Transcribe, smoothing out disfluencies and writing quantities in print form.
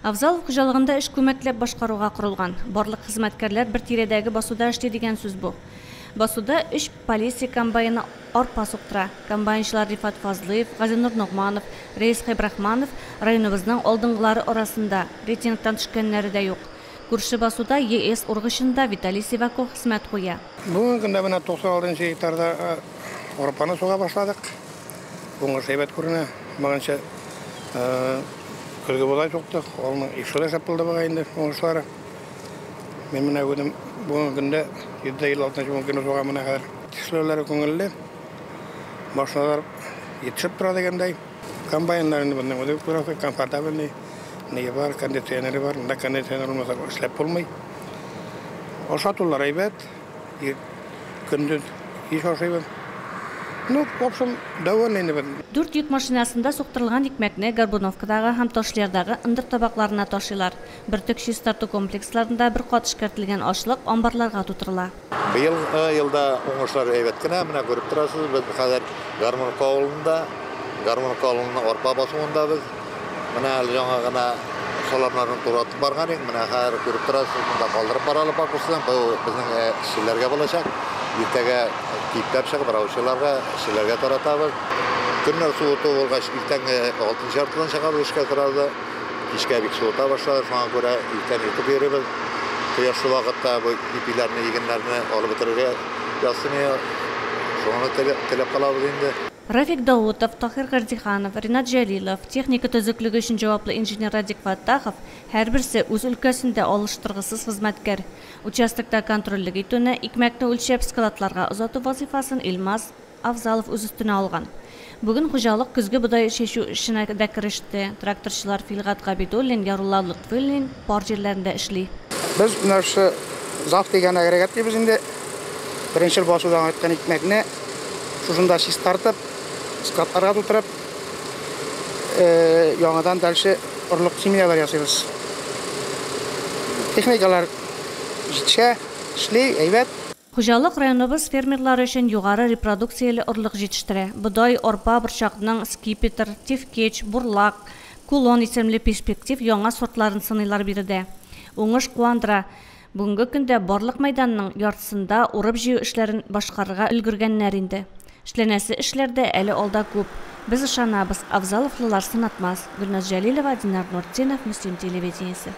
Авзалов хуҗалыгында эш күмәкләп башкаруга корылган. Барлык хезмәткәрләр бер тирәдәге басуда эшли дигән сүз бу. Басуда өч Полесье комбайны арпа суктыра. Комбайнчылар Рифат Фазлыев, Газинур Ногманов, Рәис Хәйбрахманов районыбызның алдынгылары арасында, рейтингтан төшкәннәре дә юк. Күрше басуда ЕС ургычында Виталий Сиваков хезмәт куя. Бүгенге көндә менә 96 нчы гектарда арпаны суга башладык. Уңыш әйбәт күренә. Моңынча көзге бодай суктык. Аның ише дә шәп булды бугай инде уңышлары. Мин менә үзем бүгенге көндә 156 нчы көн суга менә хәзер. Эшләүләре күңелле. Машиналар җитешеп тора дигәндәй. Комбайннар инде безнең үзе күрәсез, комфортабельный. Ние бар, кондиционеры бар. Монда кондиционер булмаса эшләп булмый. Ашатулар әйбәт. Көндез кич ашыйбыз. Ну, в общем, довольны инде без. Дүрт йөк машинасында суктырылган икмәкне Горбуновкадагы һәм Ташлыярдагы ындыр табакларына ташыйлар. Бөртек чистарту комплексларында бер кат эшкәртелгән ашлык амбарларга тутырыла. Быелгы елда уңышлар әйбәт кенә, менә күреп торасыз, без хәзер Гармунка авылында, Гармунка авылының арпа басуында без. Менә әле яңа гына саламнарны туратып барган идек, менә хәзер күреп торасыз, монда калдырып баралы пакусын, бу безнең эшчеләргә булачак. Иртәгә киптәп чыгып, рабочийларга, эшчеләргә таратабыз. Көннәр суыту булгач, иртәнге алтынчы яртыдан чыгабыз эшкә сразу. Кичкә бик суыта башлады, шуңа күрә иртән иртүк йөрибез. Кояшлы вакытта бу ипиләрне, игеннәрне алып бетерергә язсын иде. Шуны теләп калабыз инде. Рафик Даутов, Таһир Гардиханов, Ринат Җәлилов, техника төзеклеге өчен җаваплы инженер Радик Фәттахов, һәрберсе үз өлкәсендә алыштыргысыз хезмәткәр. Участокта контрольлек итүне, икмәкне үлчәп складларга озату вазыйфасын Илмаз Авзалов үз өстенә алган. Бүген хуҗалык көзге бодай чәчү эшенә дә кереште. Тракторчылар Филгать Габидуллин, Ярулла Лотфуллин пар җирләрендә эшли. Без менә шушы ЗАФ дигән агрегат дибез инде. Беренчел басудан кайткан икмәкне шушында чистартып, складларга тутырып, яңадан дальше орлык семеннар ясыйбыз. Техникалар җитешә, эшли, әйбәт. Хуҗалык районыбыз фермерлары өчен югары репродукцияле орлык җитештерә. Бодай, арпа, борчакның Скипетр, Тевкеч, Бурлак, Кулон исемле перспектив яңа сортларын сыныйлар биредә. Уңыш куандыра. Бүгенге көндә барлык мәйданның яртысында урып-җыю эшләрен башкарырга өлгергәннәр инде. Эшләнәсе эшләр дә әле алда күп. Без ышанабыз, авзаловлылар сынатмас. Гөлназ Җәлилова, Динар Нуртдинов, Мөслим телевидениесе.